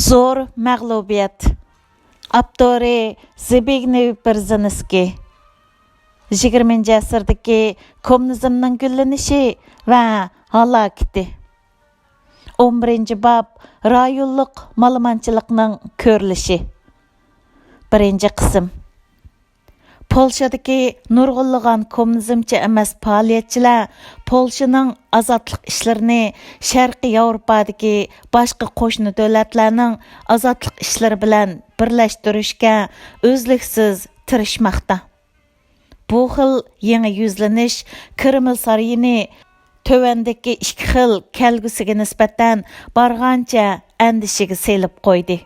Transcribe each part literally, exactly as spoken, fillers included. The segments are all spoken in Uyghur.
زور مەغلۇبىيەت. ئاپتورى زبىگنېۋ بېرېزىنسكىي. يىگىرمىنچى ئەسىردىكى كوممۇنىزمنىڭ گۈللىنىشى ۋە ھالاكىتى. ئون بىرىنچى باب، رايونلۇق مالىمانچىلىقنىڭ كۆرۈلۈشى. بىرىنچى قىسىم. پولشادىكى نۇرغۇنلىغان كوممۇنىزمچە ئەمەس پائالىيەتچىلەر پولشىنىڭ ئازادلىق ئىشلىرىنى شەرقىي ياۋروپادىكى باشقا قوشنا دۆلەتلەرنىڭ ئازادلىق ئىشلىرى بىلەن بىرلەشتۈرۈشكە ئۈزلۈكسىز تىرىشماقتا. بۇ خىل يېڭى يۈزلىنىش كرېمل سارىيىنى تۆۋەندىكى ئىككى خىل كەلگۈسىگە نىسبەتەن بارغانچە ئەندىشىگە سېلىپ قويدى.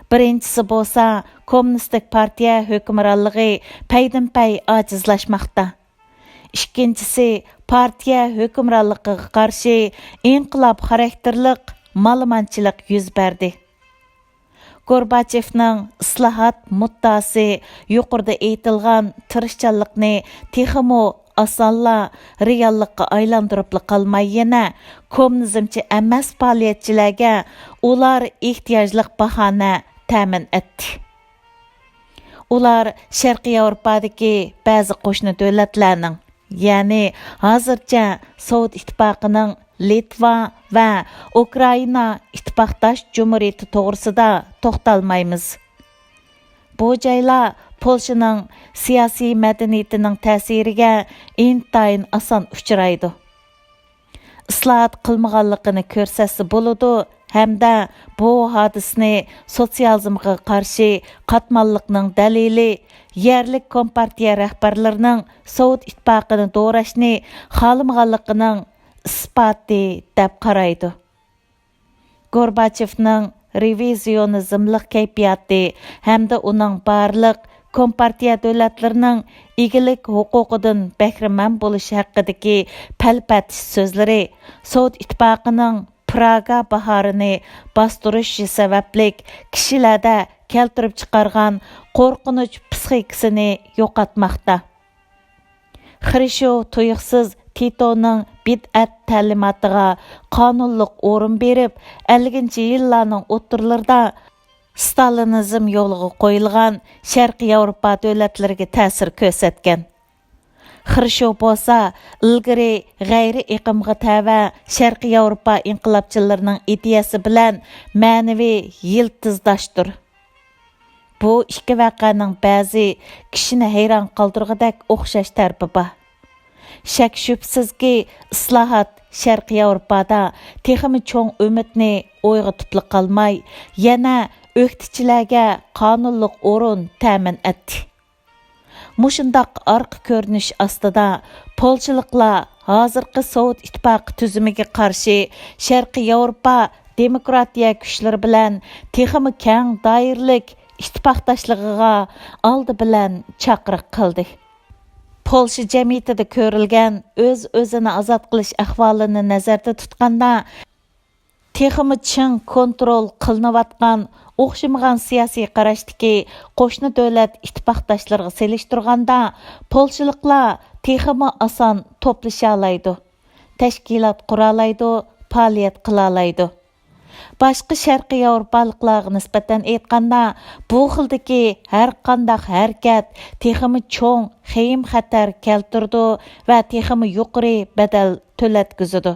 بىرىنچىسى بولسا، كوممۇنىستىك پارتىيە ھۆكۈمرانلىقى پەيدىنپەي ئاجىزلاشماقتا. ئىككىنچىسى، پارتىيە ھۆكۈمرانلىقىغا قارشى ئىنقىلاب خاراكتېرلىق مالىمانچىلىق يۈز بەردى. گورباچېۋنىڭ ئىسلاھات مۇددىئاسى يۇقىرىدا ئېيتىلغان تىرىشچانلىقنى تېخىمۇ ئاسانلا رېئاللىققا ئايلاندۇرۇپلا قالماي، يەنە كوممۇنىزمچە ئەمەس پائالىيەتچىلەرگە ئۇلار ئېھتىياجلىق باھانە تەمىن ئەتتى. ئۇلار شەرقىي ياۋروپادىكى بەزى قوشنا دۆلەتلەرنىڭ، يەنى ھازىرچە سوۋېت ئىتتىپاقىنىڭ لىتۋا ۋە ئۇكرائىنا ئىتتىپاقداش جۇمھۇرىيىتى توغرىسىدا توختالمايمىز. بۇ جايلار پولشىنىڭ سىياسىي مەدەنىيىتىنىڭ تەسىرىگە ئىنتايىن ئاسان ئۇچرايدۇ. ئىسلاھات قىلمىغانلىقىنى كۆرسەتسە بولىدۇ ھەمدە بۇ ھادىسىنى سوتسىيالىزمغا قارشى قاتماللىقنىڭ دەلىلى، يەرلىك كومپارتىيە رەھبەرلىرىنىڭ سوۋېت ئىتتىپاقىنى دوراشنى خالىمىغانلىقىنىڭ ئىسپاتى دەپ قارايدۇ. گورباچېۋنىڭ رېۋىزىيونىزملىق كەيپىياتى ھەمدە ئۇنىڭ بارلىق كومپارتىيە دۆلەتلىرىنىڭ ئىگىلىك ھوقۇقىدىن بەھرىمەن بولۇشى ھەققىدىكى پەلپەتىش سۆزلىرى سوۋېت ئىتتىپاقىنىڭ پراگا باھارىنى باستۇرۇشى سەۋەبلىك كىشىلەردە كەلتۈرۈپ چىقارغان قورقۇنچ پسىخىكىسىنى يوقاتماقتا. خرۇشچوۋ تۇيۇقسىز تىتونىڭ بىدئەت تەلىماتىغا قانۇنلۇق ئورۇن بېرىپ، ئەللىكىنچى يىللارنىڭ ئوتتۇرىلىرىدا ستالىنىزم يولىغا قويۇلغان شەرقىي ياۋروپا دۆلەتلىرىگە تەسىر كۆرسەتكەن. خرۇشچوۋ بولسا ئىلگىرى غەيرىي ئېقىمغا تەۋە شەرقىي ياۋروپا ئىنقىلابچىلىرىنىڭ ئىدىيەسى بىلەن مەنىۋى يىلتىزداشتۇر. بۇ ئىككى ۋەقەنىڭ بەزى كىشىنى ھەيران قالدۇرغۇدەك ئوخشاش تەرىپى بار. شەك-شۈبھىسىزكى، ئىسلاھات شەرقىي ياۋروپادا تېخىمۇ چوڭ ئۈمىدنى ئويغىتىپلا قالماي، يەنە ئۆكتىچىلەرگە قانۇنلۇق ئورۇن تەمىن ئەتتى. مۇشۇنداق ئارقا كۆرۈنۈش ئاستىدا، پولشىلىقلار ھازىرقى سوۋېت ئىتتىپاقى تۈزۈمىگە قارشى شەرقىي ياۋروپا دېموكراتىيە كۈچلىرى بىلەن تېخىمۇ كەڭ دائىرىلىك ئىتتىپاقداشلىقىغا ئالدى بىلەن چاقىرىق قىلدى. پولشا جەمئىيىتىدە كۆرۈلگەن ئۆز-ئۆزىنى ئازاد قىلىش ئەھۋالىنى نەزەردە تۇتقاندا، تېخىمۇ چىڭ كونترول قىلىنىۋاتقان ئوخشىمىغان سىياسىي قاراشتىكى قوشنا دۆلەت ئىتتىپاقداشلىرىغا سېلىشتۇرغاندا، پولشىلىقلار تېخىمۇ ئاسان توپلىشالايدۇ، تەشكىلات قۇرالايدۇ، پائالىيەت قىلالايدۇ. باشقا شەرقىي ياۋروپالىقلارغا نىسبەتەن ئېيتقاندا، بۇ خىلدىكى ھەرقانداق ھەرىكەت تېخىمۇ چوڭ خېيىم-خەتەر كەلتۈرىدۇ ۋە تېخىمۇ يۇقىرى بەدەل تۆلەتكۈزىدۇ.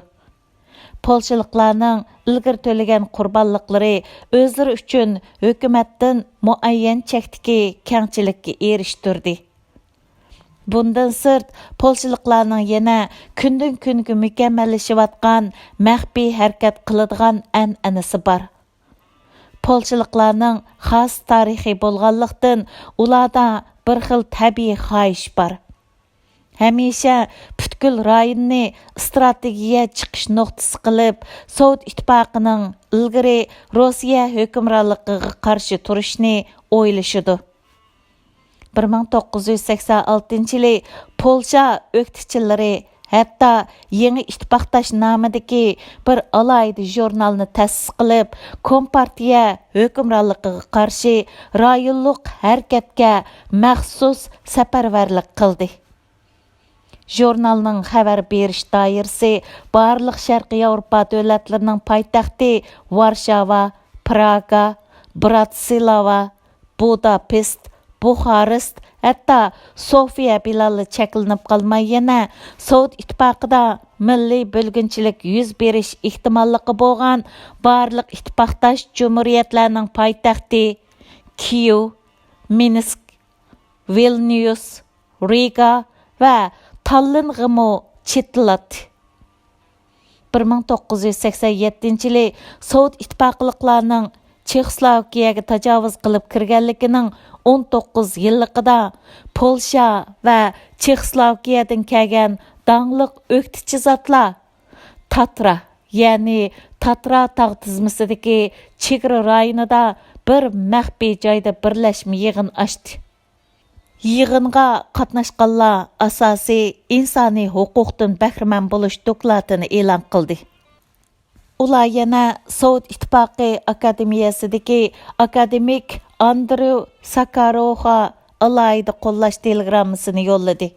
پولشىلىقلارنىڭ ئىلگىرى تۆلىگەن قۇربانلىقلىرى ئۆزلىرى ئۈچۈن ھۆكۈمەتتىن مۇئەييەن چەكتىكى كەڭچىلىككە ئېرىشتۈردى. بۇندىن سىرت، پولشىلىقلارنىڭ يەنە كۈندىن-كۈنگە مۇكەممەللىشىۋاتقان مەخپىي ھەرىكەت قىلىدىغان ئەنئەنىسى بار. پولشىلىقلارنىڭ خاس تارىخى بولغانلىقتىن، ئۇلاردا بىر خىل تەبىئىي خاھىش بار. ھەمىشە پۈتكۈل رايوننى ئىستراتېگىيە چىقىش نۇقتىسى قىلىپ، سوۋېت ئىتتىپاقىنىڭ ئىلگىرى روسىيە ھۆكۈمرانلىقىغا قارشى تۇرۇشنى ئويلىشىدۇ. بىر مىڭ توققۇز يۈز سەكسەن ئالتىنچى يىلى پولشا ئۆكتىچىلىرى ھەتتا يېڭى ئىتتىپاقداش نامىدىكى بىر ئالاھىدە ژۇرنالنى تەسىس قىلىپ، كومپارتىيە ھۆكۈمرانلىقىغا قارشى رايونلۇق ھەرىكەتكە مەخسۇس سەپەرۋەرلىك قىلدى. ژۇرنالنىڭ خەۋەر بېرىش دائىرىسى بارلىق شەرقىي ياۋروپا دۆلەتلىرىنىڭ پايتەختى ۋارشاۋا، پراگا، براتسلاۋا، بۇداپېست، بۇخارېست، ھەتتا سوفىيە بىلەنلا چەكلىنىپ قالماي، يەنە سوۋېت ئىتتىپاقىدا مىللىي بۆلگۈنچىلىك يۈز بېرىش ئېھتىماللىقى بولغان بارلىق ئىتتىپاقداش جۇمھۇرىيەتلەرنىڭ پايتەختى كىيېۋ، مىنسك، ۋىلنيۇس، رىگا ۋە تاللىنغىمۇ چېتىلاتتى. بىر مىڭ توققۇز يۈز سەكسەن يەتتىنچى يىلى سوۋېت ئىتتىپاقلىقلارنىڭ چېخوسلوۋاكىيەگە تاجاۋۇز قىلىپ كىرگەنلىكىنىڭ ئون توققۇز يىللىقىدا پولشا ۋە چېخوسلوۋاكىيەدىن كەلگەن داڭلىق ئۆكتىچى زاتلار تاترا، يەنى تاترا تاغ تىزمىسىدىكى چېگرا رايونىدا بىر مەخپىي جايدا بىرلەشمە يىغىن ئاچتى. يىغىنغا قاتناشقانلار ئاساسىي ئىنسانىي ھوقۇقتىن بەھرىمەن بولۇش دوكلاتىنى ئېلان قىلدى. ئۇلار يەنە سوۋېت ئىتتىپاقى ئاكادېمىيەسىدىكى ئاكادېمىك ئاندرېۋ ساكاروۋغا ئالاھىدە قوللاش تېلېگراممىسىنى يوللىدى.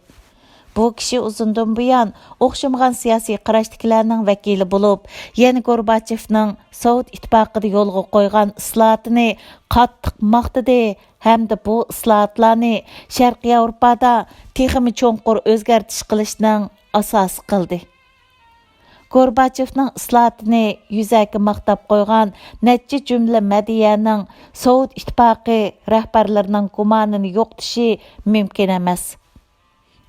بۇ كىشى ئۇزۇندىن بۇيان ئوخشىمىغان سىياسىي قاراشتىكىلەرنىڭ ۋەكىلى بولۇپ، يەنە گورباچېۋنىڭ سوۋېت ئىتتىپاقىدا يولغا قويغان ئىسلاھاتىنى قاتتىق ماختىدى ھەمدە بۇ ئىسلاھاتلارنى شەرقىي ياۋروپادا تېخىمۇ چوڭقۇر ئۆزگەرتىش قىلىشنىڭ ئاساسى قىلدى. گورباچېۋنىڭ ئىسلاھاتىنى يۈزەكى ماختاپ قويغان نەچچە جۈملە مەدھىيەنىڭ سوۋېت ئىتتىپاقى رەھبەرلىرىنىڭ گۇمانىنى يوقىتىشى مۇمكىن ئەمەس.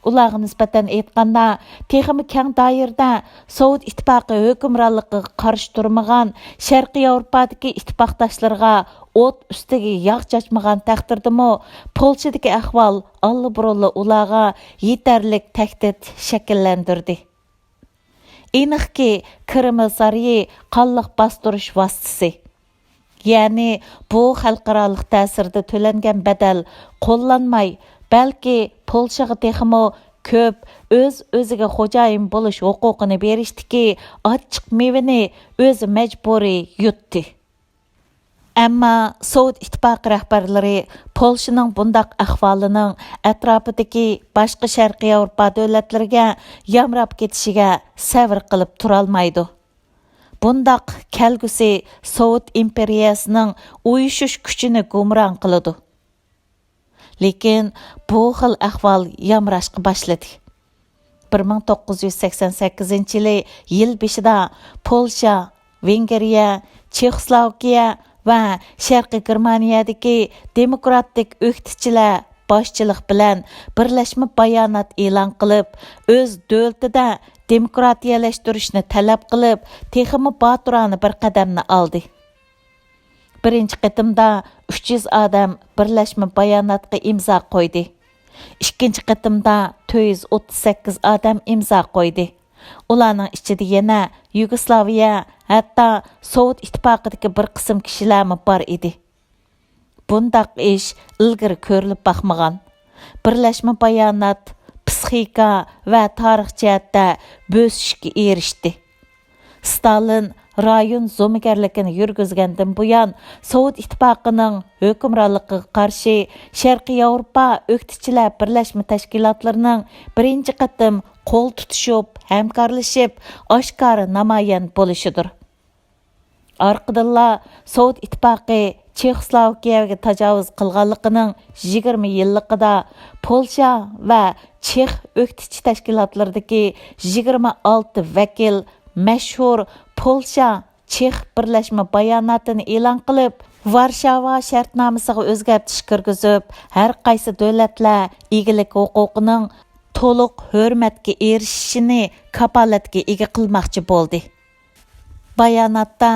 ئۇلارغا نىسبەتەن ئېيتقاندا، تېخىمۇ كەڭ دائىرىدە سوۋېت ئىتتىپاقى ھۆكۈمرانلىقىغا قارشى تۇرمىغان شەرقىي ياۋروپادىكى ئىتتىپاقداشلىرىغا ئوت ئۈستىگە ياغ چاچمىغان تەقدىردىمۇ، پولشىدىكى ئەھۋال ئاللىبۇرۇنلا ئۇلارغا يېتەرلىك تەھدىت شەكىللەندۈردى. ئېنىقكى، كرېمل سارىيى قانلىق باستۇرۇش ۋاسىتىسى. يەنى بۇ خەلقئارالىق تەسىردە تۆلەنگەن بەدەل قوللانماي، بەلكى پولشىغا تېخىمۇ كۆپ ئۆز-ئۆزىگە خوجايىن بولۇش ھوقۇقىنى بېرىشتىكى ئاچچىق مېۋىنى ئۆزى مەجبۇرىي يۇتتى. ئەمما سوۋېت ئىتتىپاقى رەھبەرلىرى پولشىنىڭ بۇنداق ئەھۋالىنىڭ ئەتراپىدىكى باشقا شەرقىي ياۋروپا دۆلەتلىرىگە يامراپ كېتىشىگە سەۋر قىلىپ تۇرالمايدۇ. بۇنداق كەلگۈسى سوۋېت ئىمپېرىيەسىنىڭ ئۇيۇشۇش كۈچىنى گۇمران قىلىدۇ. لېكىن بۇ خىل ئەھۋال يامراشقا باشلىدى. بىر مىڭ توققۇز يۈز سەكسەن سەككىزىنچى يىلى يىل بېشىدا پولشا، ۋېنگرىيە، چېخوسلوۋاكىيە ۋە شەرقىي گېرمانىيەدىكى دېموكراتىك ئۆكتىچىلەر باشچىلىق بىلەن بىرلەشمە بايانات ئېلان قىلىپ، ئۆز دۆلىتىدە دېموكراتىيەلەشتۈرۈشنى تەلەپ قىلىپ، تېخىمۇ باتۇرانە بىر قەدەمنى ئالدى. بىرىنچى قېتىمدا ئۈچ يۈز ئادەم بىرلەشمە باياناتقا ئىمزا قويدى. ئىككىنچى قېتىمدا تۆت يۈز ئوتتۇز سەككىز ئادەم ئىمزا قويدى. ئۇلارنىڭ ئىچىدە يەنە يۇگوسلاۋىيە، ھەتتا سوۋېت ئىتتىپاقىدىكى بىر قىسىم كىشىلەرمۇ بار ئىدى. بۇنداق ئىش ئىلگىرى كۆرۈلۈپ باقمىغان. بىرلەشمە بايانات پىسخىكا ۋە تارىخ جەھەتتە بۆسۈشكە ئېرىشتى. ستالىن رايون زومىگەرلىكىنى يۈرگۈزگەندىن بۇيان، سوۋېت ئىتتىپاقىنىڭ ھۆكۈمرانلىقىغا قارشى شەرقىي ياۋروپا ئۆكتىچىلەر بىرلەشمە تەشكىلاتلىرىنىڭ بىرىنچى قېتىم قول تۇتۇشۇپ، ھەمكارلىشىپ، ئاشكارا نامايان بولۇشىدۇر. ئارقىدىنلا سوۋېت ئىتتىپاقى چېخوسلوۋاكىيەگە تاجاۋۇز قىلغانلىقىنىڭ يىگىرمە يىللىقىدا پولشا ۋە چېخ ئۆكتىچى تەشكىلاتلىرىدىكى يىگىرمە ئالتە ۋەكىل مەشھۇر پولشا چېخ بىرلەشمە باياناتىنى ئېلان قىلىپ، ۋارشاۋا شەرتنامىسىغا ئۆزگەرتىش كىرگۈزۈپ، ھەر قايسى دۆلەتلەر ئىگىلىك ھوقۇقىنىڭ تولۇق ھۆرمەتكە ئېرىشىشىنى كاپالەتكە ئىگە قىلماقچى بولدى. باياناتتا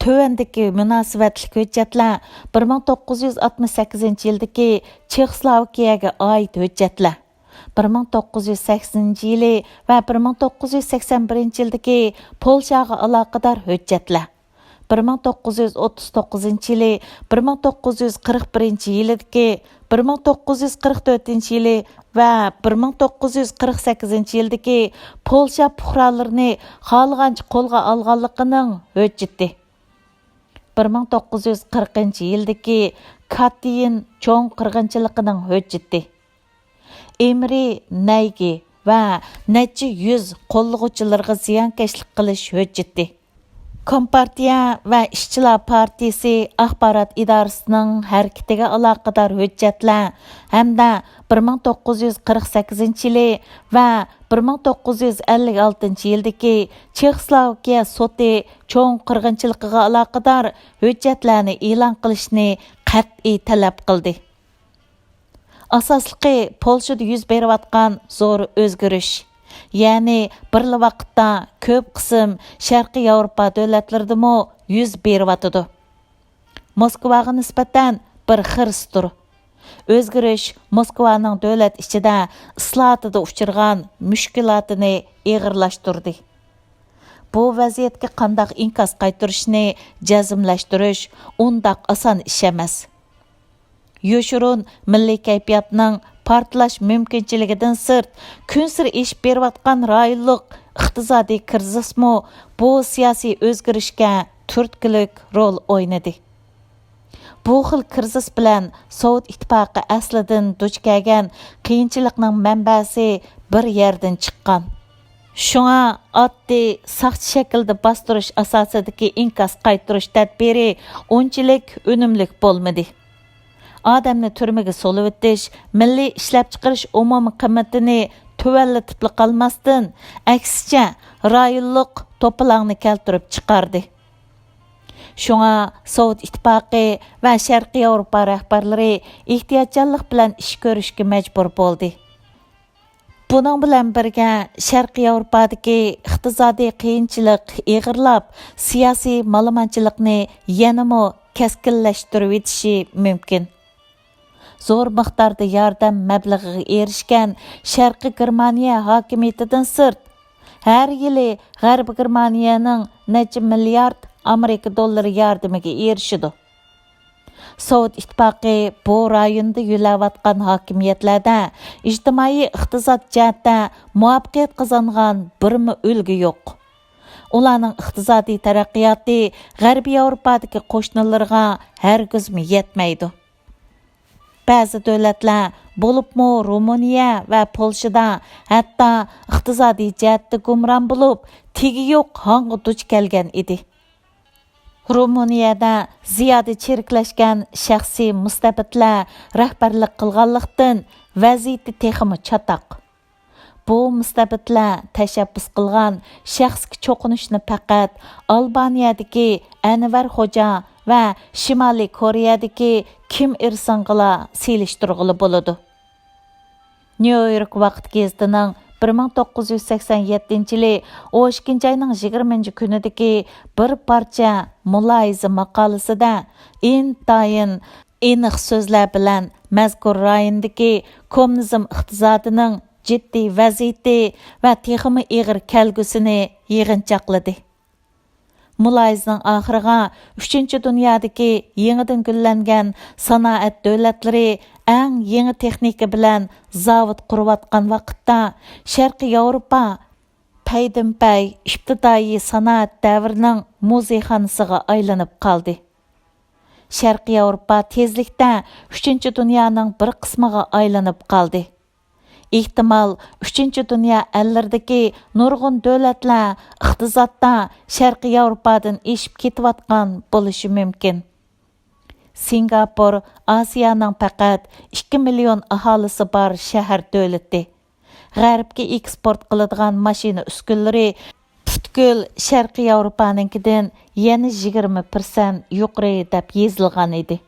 تۆۋەندىكى مۇناسىۋەتلىك ھۆججەتلەر بىر مىڭ توققۇز يۈز ئاتمىش سەككىزىنچى يىلدىكى چېخوسلوۋاكىيەگە ئائىت ھۆججەتلەر، بىر مىڭ توققۇز يۈز سەكسىنىنچى يىلى ۋە بىر مىڭ توققۇز يۈز سەكسەن بىرىنچى يىلدىكى پولشاغا ئالاقىدار ھۆججەتلەر، بىر مىڭ توققۇز يۈز ئوتتۇز توققۇزىنچى يىلى، بىر مىڭ توققۇز يۈز قىرىق بىرىنچى يىلىدىكى، بىر مىڭ توققۇز يۈز قىرىق تۆتىنچى يىلى ۋە بىر مىڭ توققۇز يۈز قىرىق سەككىزىنچى يىلدىكى پولشا پۇقرالىرىنى خالىغانچە قولغا ئالغانلىقىنىڭ ھۆججىتى، بىر مىڭ توققۇز يۈز قىرىقىنچى يىلدىكى كاتىيىن چوڭ قىرغىنچىلىقىنىڭ ھۆججىتى، ئېمرى نەيگى ۋە نەچچە يۈز قوللىغۇچىلىرىغا زىيانكەشلىك قىلىش ھۆججىتى، كومپارتىيە ۋە ئىشچىلار پارتىيىسى ئاخبارات ئىدارىسىنىڭ ھەرىكىتىگە ئالاقىدار ھۆججەتلەر ھەمدە بىر مىڭ توققۇز يۈز قىرىق سەككىزىنچى يىلى ۋە بىر مىڭ توققۇز يۈز ئەللىك ئالتىنچى يىلدىكى چېخوسلوۋاكىيە سوتى چوڭ قىرغىنچىلىقىغا ئالاقىدار ھۆججەتلەرنى ئېلان قىلىشنى قەتئىي تەلەپ قىلدى. ئاساسلىقى پولشىدا يۈز بېرىۋاتقان زور ئۆزگىرىش، يەنى بىرلا ۋاقىتتا كۆپ قىسىم شەرقىي ياۋروپا دۆلەتلىرىدىمۇ يۈز بېرىۋاتىدۇ. موسكۋاغا نىسبەتەن بىر خىرىستۇر. ئۆزگىرىش موسكۋانىڭ دۆلەت ئىچىدە ئىسلاھاتىدا ئۇچرىغان مۈشكۈلاتىنى ئېغىرلاشتۇردى. بۇ ۋەزىيەتكە قانداق ئىنكاس قايتۇرۇشنى جەزملەشتۈرۈش ئۇنداق ئاسان ئىش ئەمەس. يوشۇرۇن مىللىي كەيپىياتنىڭ پارتلاش مۇمكىنچىلىكىدىن سىرت، كۈنسېرى ئېشىپ بېرىۋاتقان رايونلۇق ئىقتىسادىي كىرىزىسمۇ بۇ سىياسىي ئۆزگىرىشكە تۈرتكىلىك رول ئوينىدى. بۇ خىل كىرىزىس بىلەن سوۋېت ئىتتىپاقى ئەسلىدىن دۇچ كەلگەن قىيىنچىلىقنىڭ مەنبەسى بىر يەردىن چىققان. شۇڭا ئاددىي ساقچى شەكلىدە باستۇرۇش ئاساسىدىكى ئىنكاس قايتۇرۇش تەدبىرى ئۇنچىلىك ئۈنۈملۈك بولمىدى. ئادەمنى تۈرمىگە سولىۋېتىش مىللىي ئىشلەپچىقىرىش ئومۇمىي قىممىتىنى تۆۋەنلىتىپلا قالماستىن، ئەكسىچە، رايونلۇق توپىلاڭنى كەلتۈرۈپ چىقاردى. شۇڭا سوۋېت ئىتتىپاقى ۋە شەرقىي ياۋروپا رەھبەرلىرى ئېھتىياتچانلىق بىلەن ئىش كۆرۈشكە مەجبۇر بولدى. بۇنىڭ بىلەن بىرگە، شەرقىي ياۋروپادىكى ئىقتىسادىي قىيىنچىلىق ئېغىرلاپ، سىياسىي مالىمانچىلىقنى يەنىمۇ كەسكىنلەشتۈرۈۋېتىشى مۇمكىن. زور مىقداردا ياردەم مەبلىغىگە ئېرىشكەن شەرقىي گېرمانىيە ھاكىمىيىتىدىن سىرت، ھەر يىلى غەربىي گېرمانىيەنىڭ نەچچە مىليارد ئامېرىكا دوللىرى ياردىمىگە ئېرىشىدۇ. سوۋېت ئىتتىپاقى بۇ رايوندا يۆلەۋاتقان ھاكىمىيەتلەردە ئىجتىمائىي ئىقتىساد جەھەتتە مۇۋەپپەقىيەت قازانغان بىرمۇ ئۈلگە يوق. ئۇلارنىڭ ئىقتىسادىي تەرەققىياتى غەربىي ياۋروپادىكى قوشنىلىرىغا ھەرگىزمۇ يەتمەيدۇ. بەزى دۆلەتلەر، بولۇپمۇ رومىنىيە ۋە پولشىدا ھەتتا ئىقتىسادىي جەھەتتە گۇمران بولۇپ، تېگى يوق ھاڭغا دۇچ كەلگەن ئىدى. رومىنىيەدە زىيادە چىرىكلەشكەن شەخسىي مۇستەبىتلەر رەھبەرلىك قىلغانلىقتىن، ۋەزىيىتى تېخىمۇ چاتاق. بۇ مۇستەبىتلەر تەشەببۇس قىلغان شەخسكە چوقۇنۇشنى پەقەت ئالبانىيەدىكى ئەنۋەر خوجا ۋە شىمالىي كورېيەدىكى كىم ئىر سىڭغىلا سېلىشتۇرغىلى بولىدۇ. نيۇ يورك ۋاقىت گېزىتىنىڭ بىر مىڭ توققۇز يۈز سەكسەن يەتتىنچى يىلى ئون ئىككىنچى ئاينىڭ يىگىرمىنچى كۈنىدىكى بىر پارچە مۇلاھىزە ماقالىسىدە ئىنتايىن ئېنىق سۆزلەر بىلەن مەزكۇر رايوندىكى كوممۇنىزم ئىقتىسادىنىڭ جىددىي ۋەزىيىتى ۋە تېخىمۇ ئېغىر كەلگۈسىنى يىغىنچاقلىدى. مۇلاھىزىنىڭ ئاخىرىغا ئۈچىنچى دۇنيادىكى يېڭىدىن گۈللەنگەن سانائەت دۆلەتلىرى ئەڭ يېڭى تېخنىكا بىلەن زاۋۇت قۇرۇۋاتقان ۋاقىتتا، شەرقىي ياۋروپا پەيدىنپەي ئىپتىدائىي سانائەت دەۋرىنىڭ مۇزېيخانىسىغا ئايلىنىپ قالدى. شەرقىي ياۋروپا تېزلىكتە ئۈچىنچى دۇنيانىڭ بىر قىسمىغا ئايلىنىپ قالدى. ئېھتىمال، ئۈچىنچى دۇنيا ئەللىرىدىكى نۇرغۇن دۆلەتلەر ئىقتىسادتا شەرقىي ياۋروپادىن ئېشىپ كېتىۋاتقان بولۇشى مۇمكىن. سىنگاپور ئاسىيانىڭ پەقەت ئىككى مىليون ئاھالىسى بار شەھەر دۆلىتى. غەربكە ئېكسپورت قىلىدىغان ماشىنا ئۈسكۈنىلىرى پۈتكۈل شەرقىي ياۋروپانىڭكىدىن يەنە يىگىرمە پىرسەنت يۇقىرى دەپ يېزىلغان ئىدى.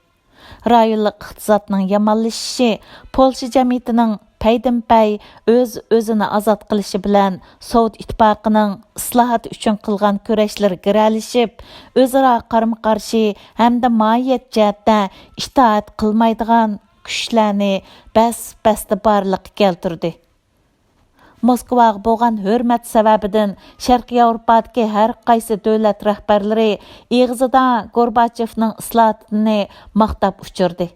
رايونلۇق ئىقتىسادنىڭ يامانلىشىشى پولشا جەمئىيىتىنىڭ پەيدىنپەي ئۆز-ئۆزىنى ئازاد قىلىشى بىلەن سوۋېت ئىتتىپاقىنىڭ ئىسلاھات ئۈچۈن قىلغان كۈرەشلىرى گىرەلىشىپ، ئۆزئارا قارمۇ-قارشى ھەمدە ماھىيەت جەھەتتە ئىتائەت قىلمايدىغان كۈچلەرنى بەس-بەستە بارلىققا كەلتۈردى. موسكۋاغا بولغان ھۆرمەت سەۋەبىدىن شەرقىي ياۋروپادىكى ھەر قايسى دۆلەت رەھبەرلىرى ئېغىزىدا گورباچېۋنىڭ ئىسلاھاتىنى ماختاپ ئۇچۇردى.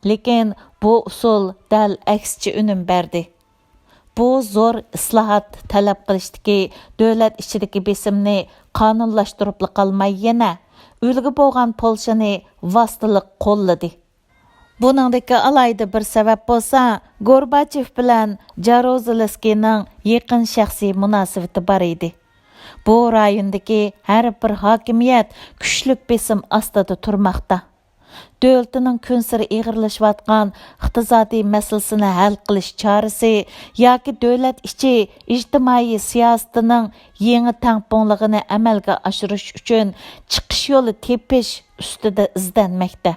لېكىن بۇ ئۇسۇل دەل ئەكسىچە ئۈنۈم بەردى. بۇ زور ئىسلاھات تەلەپ قىلىشتىكى دۆلەت ئىچىدىكى بېسىمنى قانۇنلاشتۇرۇپلا قالماي، يەنە ئۈلگە بولغان پولشىنى ۋاسىتىلىق قوللىدى. بۇنىڭدىكى ئالاھىدە بىر سەۋەب بولسا، گورباچېف بىلەن جاروزېلسكىينىڭ يېقىن شەخسىي مۇناسىۋىتى بار ئىدى. بۇ رايوندىكى ھەر بىر ھاكىمىيەت كۈچلۈك بېسىم ئاستىدا تۇرماقتا. دۆلىتىنىڭ كۈنسېرى ئېغىرلىشىۋاتقان ئىقتىسادىي مەسىلىسىنى ھەل قىلىش چارىسى ياكى دۆلەت ئىچى ئىجتىمائىي سىياسىتىنىڭ يېڭى تەڭپۇڭلۇقىنى ئەمەلگە ئاشۇرۇش ئۈچۈن چىقىش يولى تېپىش ئۈستىدە ئىزدەنمەكتە.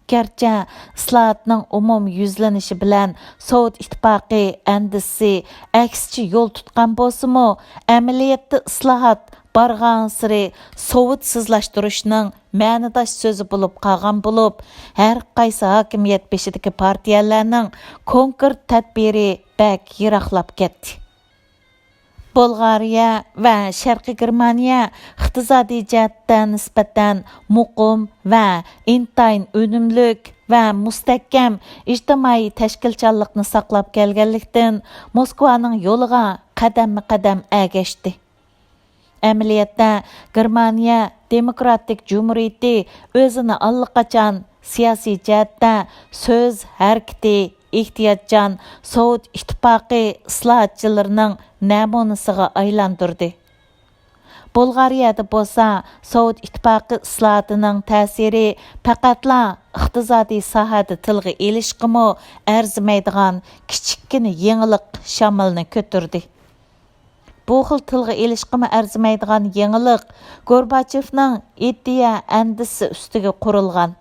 گەرچە ئىسلاھاتنىڭ ئومۇميۈزلىنىشى بىلەن سوۋېت ئىتتىپاقى ئەندىزىسى ئەكسىچە يول تۇتقان بولسىمۇ، ئەمەلىيەتتە ئىسلاھات بارغانسېرى سوۋېتسىزلاشتۇرۇشنىڭ مەنىداش سۆزى بولۇپ قالغان بولۇپ، ھەر قايسى ھاكىمىيەت بېشىدىكى پارتىيەلەرنىڭ كونكرېت تەدبىرى بەك يىراقلاپ كەتتى. بۇلغارىيە ۋە شەرقىي گېرمانىيە ئىقتىسادىي جەھەتتە نىسبەتەن مۇقىم ۋە ئىنتايىن ئۈنۈملۈك ۋە مۇستەھكەم ئىجتىمائىي تەشكىلچانلىقنى ساقلاپ كەلگەنلىكتىن، موسكۋانىڭ يولىغا قەدەممۇ قەدەم ئەگەشتى. ئەمەلىيەتتە، گېرمانىيە دېموكراتىك جۇمھۇرىيىتى ئۆزىنى ئاللىقاچان سىياسىي جەھەتتە سۆز ھەرىكىتى، ئېھتىياتچان سوۋېت ئىتتىپاقى ئىسلاھاتچىلىرىنىڭ نەمۇنىسىغا ئايلاندۇردى. بۇلغارىيەدە بولسا سوۋېت ئىتتىپاقى ئىسلاھاتىنىڭ تەسىرى پەقەتلا ئىقتىسادىي ساھەدە تىلغا ئېلىشقىمۇ ئەرزىمەيدىغان كىچىككىنە يېڭىلىق شامىلىنى كۆتۈردى. بۇ خىل تىلغا ئېلىشقىمۇ ئەرزىمەيدىغان يېڭىلىق گورباچېۋنىڭ ئىدىيە ئەندىزىسى ئۈستىگە قۇرۇلغان.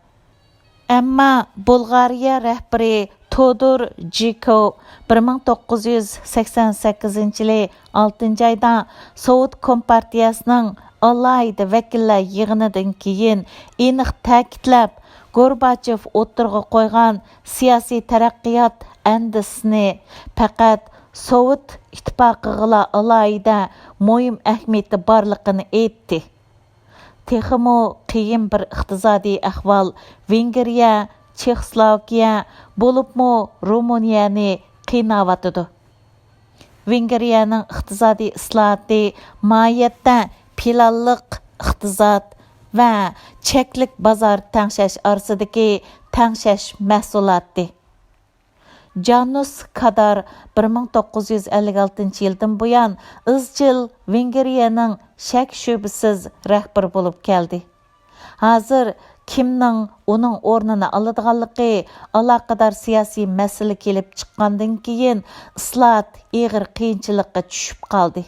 ئەمما بۇلغارىيە رەھبىرى تودور جىكوۋ بىر مىڭ توققۇز يۈز سەكسەن سەككىزىنچى يىلى ئالتىنچى ئايدا سوۋېت كومپارتىيەسىنىڭ ئالاھىدە ۋەكىللەر يىغىنىدىن كېيىن ئېنىق تەكىتلەپ، گورباچېۋ ئوتتۇرىغا قويغان سىياسىي تەرەققىيات ئەندىزىسىنى پەقەت سوۋېت ئىتتىپاقىغىلا ئالاھىدە مۇھىم ئەھمىيىتى بارلىقىنى ئېيتتى. تېخىمۇ قىيىن بىر ئىقتىسادىي ئەھۋال ۋېنگرىيە، چېخوسلوۋاكىيە، بولۇپمۇ رومىنىيەنى قىيناۋاتىدۇ. ۋېنگرىيەنىڭ ئىقتىسادىي ئىسلاھاتى ماھىيەتتە پىلانلىق ئىقتىساد ۋە چەكلىك بازار تەڭشەش ئارىسىدىكى تەڭشەش مەھسۇلاتى. جانۇس كادار بىر مىڭ توققۇز يۈز ئەللىك ئالتىنچى يىلدىن بۇيان ئىزچىل ۋېنگرىيەنىڭ شەك-شۈبھىسىز رەھبىرى بولۇپ كەلدى. ھازىر كىمنىڭ ئۇنىڭ ئورنىنى ئالىدىغانلىقى ئالاقىدار سىياسىي مەسىلە كېلىپ چىققاندىن كېيىن، ئىسلاھات ئېغىر قىيىنچىلىققا چۈشۈپ قالدى.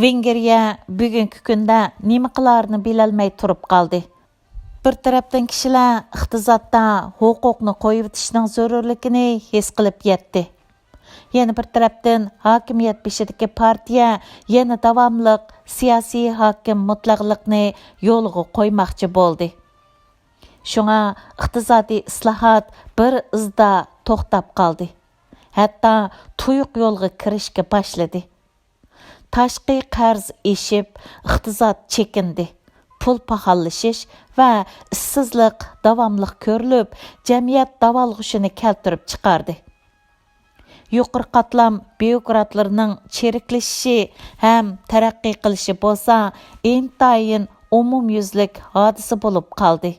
ۋېنگرىيە بۈگۈنكى كۈندە نېمە قىلارىنى بىلەلمەي تۇرۇپ قالدى. بىر تەرەپتىن كىشىلەر ئىقتىسادتا ھوقۇقنى قويۇۋېتىشنىڭ زۆرۈرلۈكىنى ھېس قىلىپ يەتتى. يەنە بىر تەرەپتىن، ھاكىمىيەت بېشىدىكى پارتىيە يەنە داۋاملىق سىياسىي ھاكىم مۇتلەقلىقنى يولغا قويماقچى بولدى. شۇڭا ئىقتىسادىي ئىسلاھات بىر ئىزدا توختاپ قالدى. ھەتتا تۇيۇق يولغا كىرىشكە باشلىدى. تاشقى قەرز ئېشىپ، ئىقتىساد چېكىندى. پۇل پاخاللىشىش ۋە ئىشسىزلىق داۋاملىق كۆرۈلۈپ، جەمئىيەت داۋالغۇشىنى كەلتۈرۈپ چىقاردى. يۇقىرى قاتلام بيۇروكراتلىرىنىڭ چىرىكلىشىشى ھەم تەرەققىي قىلىشى بولسا ئىنتايىن ئومۇميۈزلۈك ھادىسە بولۇپ قالدى.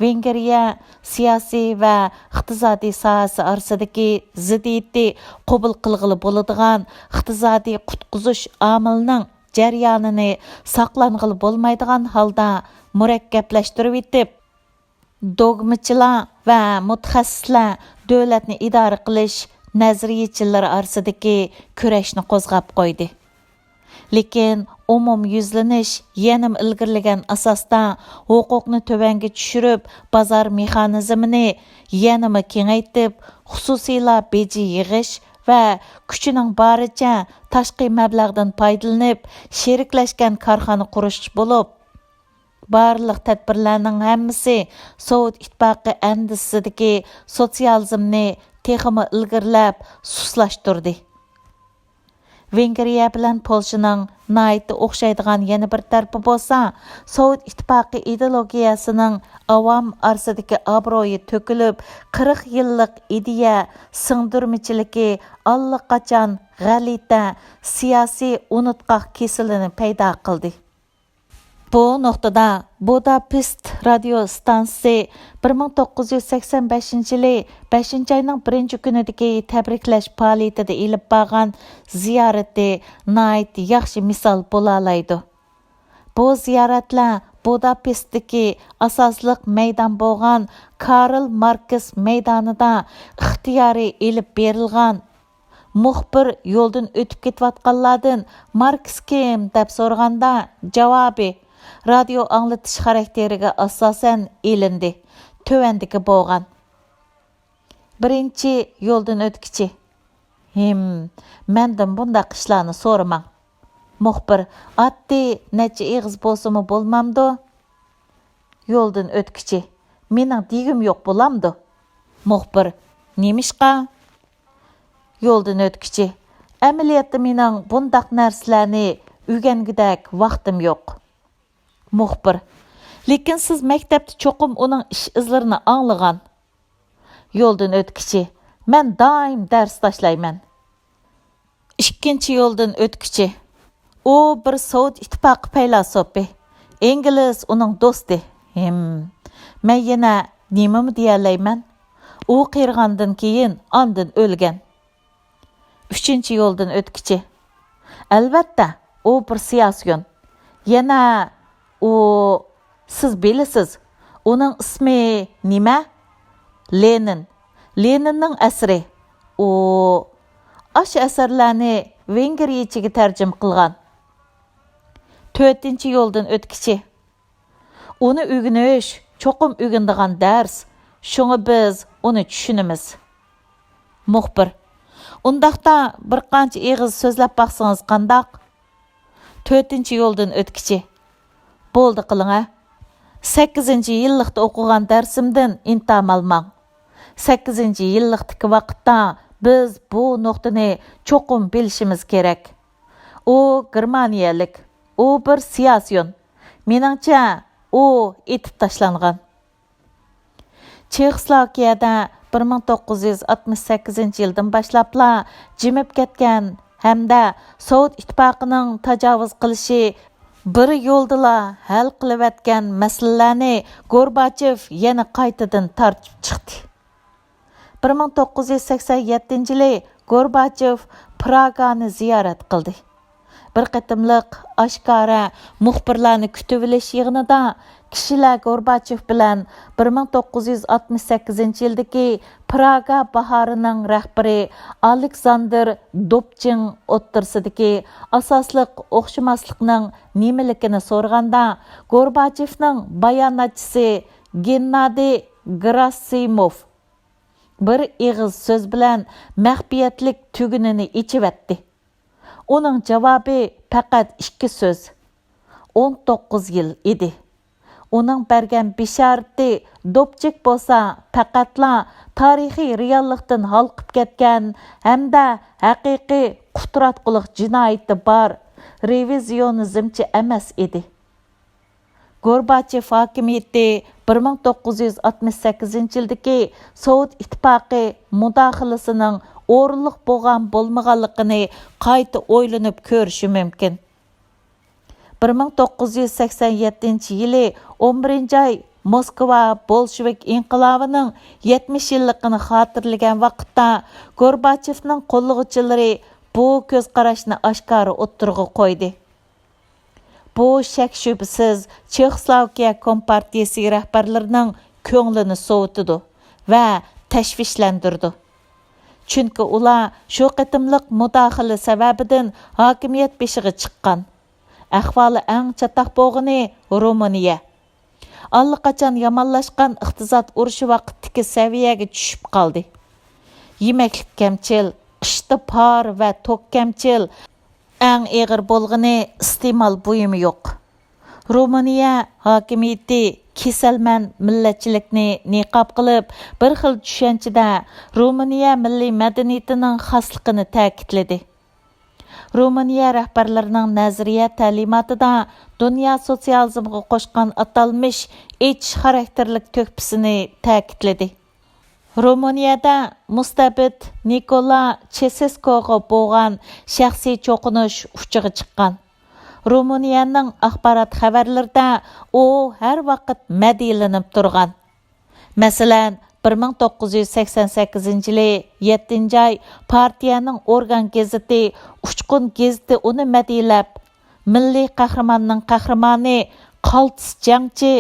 ۋېنگرىيە سىياسىي ۋە ئىقتىسادىي ساھەسى ئارىسىدىكى زىددىيىتى قوبۇل قىلغىلى بولىدىغان ئىقتىسادىي قۇتقۇزۇش ئامىلىنىڭ جەريانىنى ساقلانغىلى بولمايدىغان ھالدا مۇرەككەپلەشتۈرۈۋېتىپ، دوگمىچىلار ۋە مۇتەخەسسىسلەر دۆلەتنى ئىدارە قىلىش نەزەرىيەچىلىرى ئارىسىدىكى كۈرەشنى قوزغاپ قويدى. لېكىن ئومۇميۈزلىنىش يەنىمۇ ئىلگىرىلىگەن ئاساستا، ھوقۇقنى تۆۋەنگە چۈشۈرۈپ، بازار مېخانىزمىنى يەنىمۇ كېڭەيتىپ، خۇسۇسىيلار بېجى يىغىش ۋە كۈچىنىڭ بارىچە تاشقى مەبلەغدىن پايدىلىنىپ، شېرىكلەشكەن كارخانا قۇرۇش بولۇپ، بارلىق تەدبىرلەرنىڭ ھەممىسى سوۋېت ئىتتىپاقى ئەندىزىسىدىكى سوتسىيالىزمنى تېخىمۇ ئىلگىرىلەپ، سۇسلاشتۇردى. ۋېنگرىيە بىلەن پولشىنىڭ ناھايىتى ئوخشايدىغان يەنە بىر تەرىپى بولسا، سوۋېت ئىتتىپاقى ئىدېئولوگىيەسىنىڭ ئاۋام ئارىسىدىكى ئابرۇيى تۆكۈلۈپ، قىرىق يىللىق ئىدىيە سىڭدۈرمىچىلىكى ئاللىقاچان غەلىتە سىياسىي ئۇنتقاق كېسىلىنى پەيدا قىلدى. بۇ نۇقتىدا، بۇداپېست رادىيو ئىستانسىسى بىر مىڭ توققۇز يۈز سەكسەن بەشىنچى يىلى بەشىنچى ئاينىڭ بىرىنچى كۈنىدىكى تەبرىكلەش پائالىيىتىدە ئېلىپ بارغان زىيارىتى ناھايىتى ياخشى مىسال بولالايدۇ. بۇ زىيارەتلەر بۇداپېستتىكى ئاساسلىق مەيدان بولغان كارل ماركس مەيدانىدا ئىختىيارىي ئېلىپ بېرىلغان. مۇخبىر يولدىن ئۆتۈپ كېتىۋاتقانلاردىن «ماركس كىم؟» دەپ سورىغاندا، جاۋابى رادىيو ئاڭلىتىش خاراكتېرىگە ئاساسەن ئېلىندى، تۆۋەندىكى بولغان. بىرىنچى يولدىن ئۆتكۈچى: «ھىم، مەندىن بۇنداق ئىشلارنى سورىماڭ.» مۇخبىر: «ئاددىي نەچچە ئېغىز بولسىمۇ بولمامدۇ؟» يولدىن ئۆتكۈچى: «مېنىڭ دېگۈم يوق بولامدۇ؟» مۇخبىر: «نېمىشقا؟» يولدىن ئۆتكۈچى: «ئەمەلىيەتتە مېنىڭ بۇنداق نەرسىلەرنى ئۆگەنگۈدەك ۋاقتىم يوق.» مۇخبىر: «لېكىن سىز مەكتەپتە چوقۇم ئۇنىڭ ئىش ئىزلىرىنى ئاڭلىغان.» يولدىن ئۆتكۈچى: «مەن دائىم دەرس تاشلايمەن.» ئىككىنچى يولدىن ئۆتكۈچى: «ئۇ بىر سوۋېت ئىتتىپاقى پەيلاسوپى. ئىنگلىز ئۇنىڭ دوستى.» ھىم، مەن يەنە نېمىمۇ دېيەلەيمەن؟ ئۇ قېرىغاندىن كېيىن ئاندىن ئۆلگەن. ئۈچىنچى يولدىن ئۆتكۈچى: «ئەلۋەتتە، ئۇ بىر سىياسىيون. يەنە ئۇ، سىز بىلىسىز، ئۇنىڭ ئىسمى نېمە؟ لېنىن. لېنىننىڭ ئەسىرى. ئۇ ئاشۇ ئەسەرلەرنى ۋېنگرىيىچىگە تەرجىمە قىلغان.» تۆتىنچى يولدىن ئۆتكۈچى: «ئۇنى ئۆگىنىش چوقۇم ئۆگىنىدىغان دەرس، شۇڭا بىز ئۇنى چۈشىنىمىز.» مۇخبىر: «ئۇنداقتا بىر قانچە ئېغىز سۆزلەپ باقسىڭىز قانداق؟» تۆتىنچى يولدىن ئۆتكۈچى: «بولدى قىلىڭە. سەككىزىنچى يىللىقتا ئوقۇغان دەرسىمدىن ئىنتام ئالماڭ. سەككىزىنچى يىللىقتىكى ۋاقىتتا بىز بۇ نۇقتىنى چوقۇم بىلىشىمىز كېرەك. ئۇ گېرمانىيەلىك. ئۇ بىر سىياسىيون. مېنىڭچە، ئۇ ئېتىپ تاشلانغان.» چېخوسلوۋاكىيەدە بىر مىڭ توققۇز يۈز ئاتمىش سەككىزىنچى يىلدىن باشلاپلا جىمىپ كەتكەن ھەمدە سوۋېت ئىتتىپاقىنىڭ تاجاۋۇز قىلىشى بىر يولدىلا ھەل قىلىۋەتكەن مەسىلىلەرنى گورباچېف يەنە قايتىدىن تارتىپ چىقتى. بىر مىڭ توققۇز يۈز سەكسەن يەتتىنچى يىلى گورباچېف پراگانى زىيارەت قىلدى. بىر قېتىملىق ئاشكارا مۇخبىرلارنى كۈتۈۋېلىش يىغىنىدا كىشىلەر گورباچېف بىلەن بىر مىڭ توققۇز يۈز ئاتمىش سەككىزىنچى يىلدىكى پراگا باھارىنىڭ رەھبىرى ئالېكساندىر دوبچىڭ ئوتتۇرىسىدىكى ئاساسلىق ئوخشىماسلىقنىڭ نېمىلىكىنى سورىغاندا، گورباچېفنىڭ باياناتچىسى گېننادىي گېراسىموف بىر ئېغىز سۆز بىلەن مەخپىيەتلىك تۈگۈنىنى ئېچىۋەتتى. ئۇنىڭ جاۋابى پەقەت ئىككى سۆز، «ئون توققۇز يىل» ئىدى. ئۇنىڭ بەرگەن بېشارىتى دوبچىك بولسا پەقەتلا تارىخىي رېئاللىقتىن ھالقىپ كەتكەن ھەمدە ھەقىقىي قۇتراتقۇلۇق جىنايىتى بار رېۋىزىيونىزمچى ئەمەس ئىدى. گورباچېف ھاكىمىيىتى بىر مىڭ توققۇز يۈز ئاتمىش سەككىزىنچى يىلدىكى سوۋېت ئىتتىپاقى مۇداخىلىسىنىڭ ئورۇنلۇق بولغان بولمىغانلىقىنى قايتا ئويلىنىپ كۆرۈشى مۇمكىن. بىر مىڭ توققۇز يۈز سەكسەن يەتتىنچى يىلى ئون بىرىنچى ئاي موسكۋا بولشېۋىك ئىنقىلابىنىڭ يەتمىش يىللىقىنى خاتىرىلىگەن ۋاقىتتا، گورباچېفنىڭ قوللىغۇچىلىرى بۇ كۆز قاراشنى ئاشكارا ئوتتۇرىغا قويدى. بۇ شەك-شۈبھىسىز چېخوسلوۋاكىيە كومپارتىيىسى رەھبەرلىرىنىڭ كۆڭلىنى سوۋۇتىدۇ ۋە تەشۋىشلەندۈرىدۇ. چۈنكى ئۇلار شۇ قېتىملىق مۇداخىلە سەۋەبىدىن ھاكىمىيەت بېشىغا چىققان. ئەھۋالى ئەڭ چاتاق بولغىنى رومىنىيە. ئاللىقاچان يامانلاشقان ئىقتىساد ئۇرۇشى ۋاقتىدىكى سەۋىيەگە چۈشۈپ قالدى. يېمەكلىك كەمچىل، قىشتا پار ۋە توك كەمچىل، ئەڭ ئېغىر بولغىنى ئىستېمال بۇيۇمى يوق. رومىنىيە ھاكىمىيىتى كېسەلمەن مىللەتچىلىكنى نىقاب قىلىپ، بىر خىل چۈشەنچىدە رومىنىيە مىللىي مەدەنىيىتىنىڭ خاسلىقىنى تەكىتلىدى. رومىنىيە رەھبەرلىرىنىڭ نەزەرىيە تەلىماتىدا دۇنيا سوتسىيالىزمىغا قوشقان ئاتالمىش ئېچىش خاراكتېرلىك تۆھپىسىنى تەكىتلىدى. رومىنىيەدە مۇستەبىت نىكولا چېسېسكوغا بولغان شەخسىي چوقۇنۇش ئۇچىغا چىققان. رومىنىيەنىڭ ئاخبارات خەۋەرلىرىدە ئۇ ھەر ۋاقىت مەدھىيەلىنىپ تۇرغان. مەسىلەن، بىر مىڭ توققۇز يۈز سەكسەن سەككىزىنچى يىلى يەتتىنچى ئاي پارتىيەنىڭ ئورگان گېزىتى ئۇچقۇن گېزىتى ئۇنى مەدھىيەلەپ، مىللىي قەھرىماننىڭ قەھرىمانى، قالتىس جەڭچى،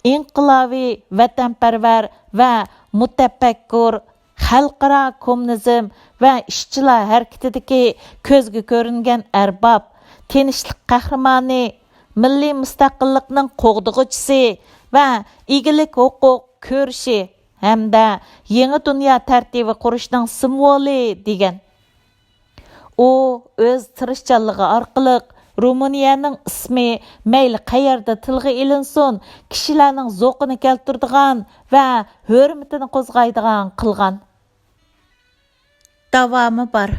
ئىنقىلابىي، ۋەتەنپەرۋەر ۋە مۇتەپەككۇر، خەلقئارا كوممۇنىزم ۋە ئىشچىلار ھەرىكىتىدىكى كۆزگە كۆرۈنگەن ئەرباب، تىنچلىق قەھرىمانى، مىللىي مۇستەقىللىقنىڭ قوغدىغۇچىسى ۋە ئىگىلىك ھوقۇق كۈرىشى ھەمدە يېڭى دۇنيا تەرتىپى قۇرۇشنىڭ سىمۋولى دېگەن. ئۇ ئۆز تىرىشچانلىقى ئارقىلىق رومىنىيەنىڭ ئىسمى مەيلى قەيەردە تىلغا ئېلىنسۇن، كىشىلەرنىڭ زوقىنى كەلتۈرىدىغان ۋە ھۆرمىتىنى قوزغايدىغان قىلغان. داۋامى بار.